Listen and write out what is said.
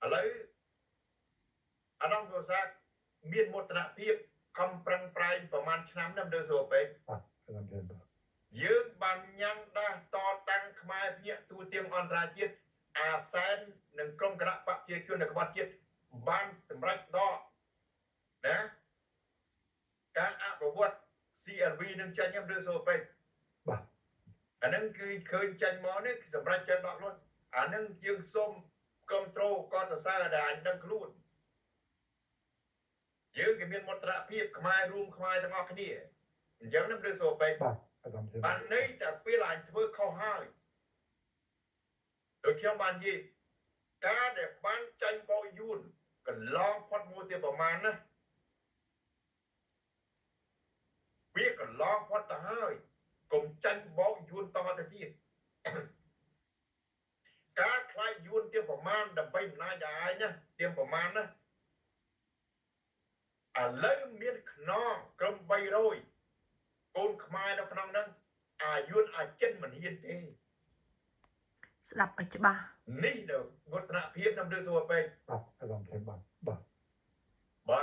ឥឡូវអាដាមកូសាមានមោទនភាពខំប្រឹងប្រែងប្រហែលឆ្នាំណាស់ទៅសួរពេក បាទអាដាមទេបាទ យើងបានញ៉ាំងដាស់តតាំងខ្មែរភ្ញាក់ទូទាំងអន្តរជាតិអាសែននិងក្រុមគណៈបកប្រជាជននៅក្បត់ជាតិបានសម្រេចដកណាការអភិវឌ្ឍ CLV នឹងចាញ់ខ្ញុំឬសូពេក បាទ អានឹងគឺឃើញចាញ់មកនេះសម្រាប់ចាញ់ដកខ្លួនអានឹងយើងសុំគ្រប់ត្រូលក៏សរសើរដែលអញដឹងខ្លួនយើងគេមានមន្តរភាពខ្មែររួមខ្មែរទាំងអស់គ្នាអញ្ចឹងនឹងឬសូពេក បាទអាដាមទេ បានន័យតែពេលអញធ្វើខុសហើយដូចខ្ញុំបាននិយាយការដែលបានចាញ់បោកយួនកន្លងផុតមួយទៀតប្រមាណណាវាកន្លងផុតទៅហើយកុំចាញ់បោកយួនតទៅទៀតការខ្លាចយួនទៀតប្រមាណដើម្បីអំណាចដល់ឯងណាទៀតប្រមាណណាឥឡូវមានខ្នងក្រុម300កូនខ្មែរនៅក្នុងហ្នឹងអាយួនអាចិនមិនហ៊ានទេ ស្ដាប់ឲ្យច្បាស់ នេះនៅវឌ្ឍនភាពនៅលើសួរពេក បាទអាដាមទេបាទបាទ បើ